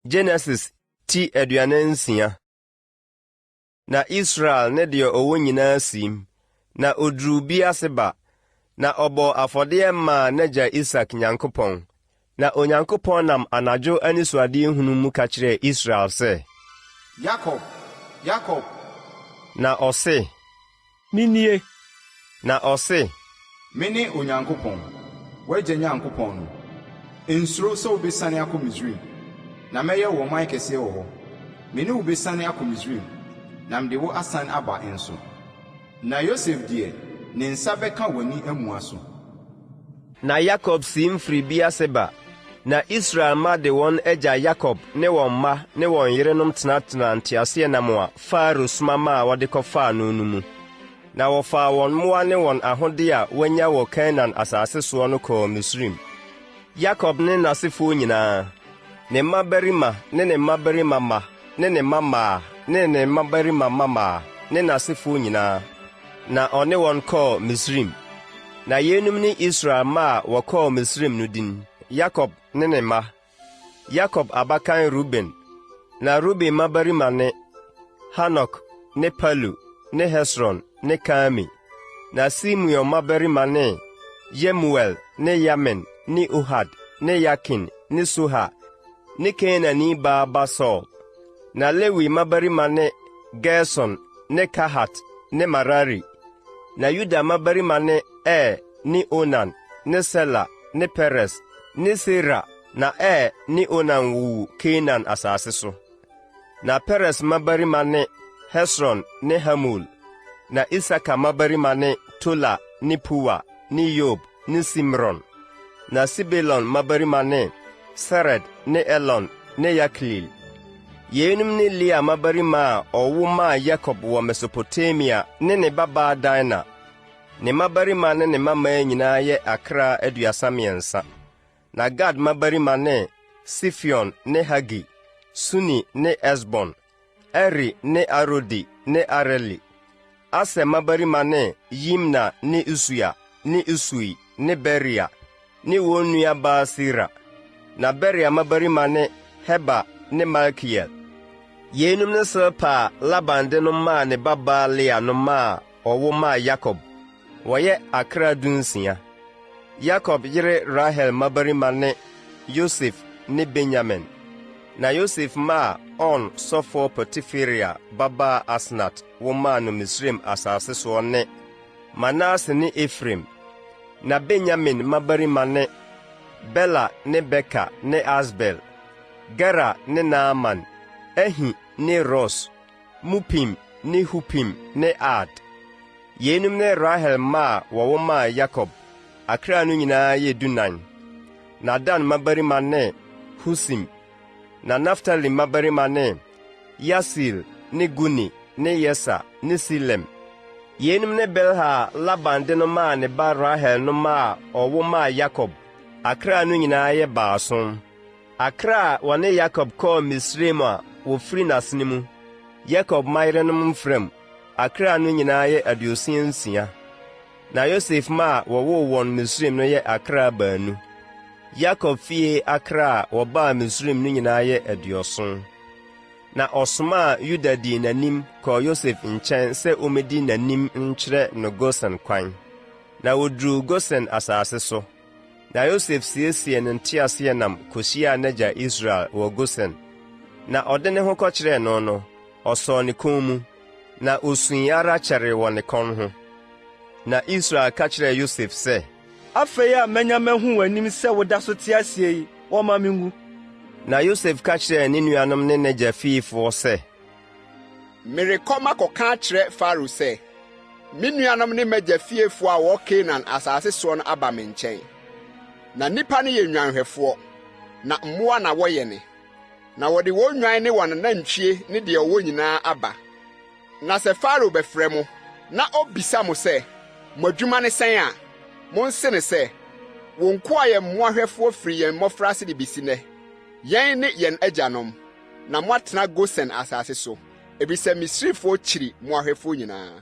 Genesis ti 46. Na Israel ne deɛ ɔwɔ nyinaa siim, na ɔduruu Beer-seba, na ɔbɔɔ afɔdeɛ maa n'agya Isak Nyankopɔn. Na Onyankopɔn nam anadwo anisoadehunu mu ka kyerɛɛ Israel sɛ. Yakob, Yakob! Na ɔse. Menie! Na ɔse. Mene Onyankopɔn, w'agya Nyankopɔn no. Nsuro sɛ wobɛsiane akɔ Misraim, na mɛyɛ wo ɔman kɛseɛ wɔ hɔ. Me ne wo bɛsiane akɔ Misraim, na mede wo asane aba nso. Na Yosef deɛ, ne nsa bɛka w'ani amua so. Na Yakob siim firii Beer-seba, na Israel mma de wɔn agya Yakob ne wɔn mma ne wɔn yerenom tenatenaa nteaseɛnam a Farao soma maa wɔde kɔfaa no no mu. Na wɔfaa wɔn mmoa ne wɔn ahodeɛ a wɔanya wɔ Kanaan asase soɔ no kɔɔ Misraim. Yakob ne n'asefoɔ nyinaa, ne mmabarima ne ne mmabarima mma ne ne mmammaa ne ne mmabarima mmammaa ne n'asefoɔ nyinaa, na ɔne wɔn kɔɔ Misraim. Na yeinom ne Israel mma a wɔkɔɔ Misraim no din, Yakob ne ne mma. Yakob abakan Ruben. Na Ruben mmabarima ne, Hanok ne Palu ne Hesron ne Karmi. Na Simeon mmabarima ne, Yemuel ne Yamin ne Ohad ne Yakin ne Sohar ne Kanaanni baa ba Saul. Na Lewi mmabarima ne, Gerson ne Kahat ne Merari. Na Yuda mmabarima ne, Er ne Onan ne Sela ne Peres ne Sera. Na Er ne Onan wuu Kanaan asase so. Na Peres mmabarima ne, Hesron ne Hamul. Na Isakar mmabarima ne, Tola ne Puwa ne Yob ne Simron. Na Sebulon mmabarima ne, Sered ne Elon ne Yakleel. Yeinom ne Lea mmabarima a ɔwo maa Yakob wɔ Mesopotamia ne ne babaa Dina. Ne mmabarima ne ne mmammaa nyinaa yɛ akra 33. Na Gad mmabarima ne, Sifion ne Hagi, Suni ne Esbon, Eri ne Arodi ne Areli. Aser mmabarima ne, Yimna ne Isua ne Isui ne Beria ne wɔn nua baa Sera. Na Beria mmabarima ne, Heber ne Malkiel. Yeinom ne Silpa a Laban de no maa ne babaa Lea no mma a ɔwo maa Yakob. Wɔyɛ akra dunsia. Yakob yere Rahel mmabarima ne, Yosef ne Benyamin. Na Yosef mma a On sɔfoɔ Potifera babaa Asnat wo maa no Misraim asase soɔ ne, Manase ne Efraim. Na Benyamin mmabarima ne, Bela ne Beker ne Asbel, Gera ne Naaman, Ahi ne Ros, Mupim ne Hupim ne Ard. Yeinom ne Rahel mma a wɔwo maa Yakob, akra no nyinaa yɛ dunan. Na Dan mmabarima ne, Husim. Na Naftali mmabarima ne, Yasil ne Guni ne Yeser ne Silem. Yeinom ne Bilha a Laban de no maa ne ba Rahel no mma a ɔwo maa Yakob, akra no nyinaa yɛ baason. Akra a wɔne Yakob kɔɔ Misraim a wɔfiri n'asene mu, Yakob mma yerenom mfra mu, akra no nyinaa yɛ 66. Na Yosef mma a wɔwoo wɔn Misraim no yɛ akra baanu. Yakob fie akra a wɔbaa Misraim no nyinaa yɛ 70. Na ɔsomaa Yuda dii n'anim kɔɔ Yosef nkyɛn sɛ ommedi n'anim nkyerɛ no Gosen kwan. Na woduruu Gosen asase so. Na Yosef siesiee ne nteaseɛnam kohyiaa n'agya Israel wɔ Gosen. Na ɔde ne ho kɔkyerɛɛ no no, ɔsɔɔ ne kɔn mu, na osui ara kyɛree wɔ ne kɔn ho. Na Israel ka kyerɛɛ Yosef sɛ. Afei a manya mahu w'anim sɛ woda so te ase yi, wɔmma minwu. Na Yosef ka kyerɛɛ ne nuanom ne n'agya fiefoɔ sɛ. Merekɔ makɔka akyerɛ Farao sɛ, 'Me nuanom ne m'agya fiefoɔ a wɔwɔ Kanaan asase soɔ no aba me nkyɛn. Na nnipa no yɛ nnwanhwɛfoɔ, na mmoa na wɔyɛne. Na wɔde wɔn nnwan ne wɔn anantwie ne deɛ wɔwɔ nyinaa aba. Na sɛ Farao bɛfrɛ mo, na obisa mo sɛ, Mo adwuma ne sɛn a, monse no sɛ, Wo nkoa yɛ mmoahwɛfoɔ firi yɛn mmɔfraase de besi nnɛ, yɛn ne yɛn agyanom, na moatena Gosen asase so, efisɛ Misrifoɔ kyiri mmoahwɛfoɔ nyinaa.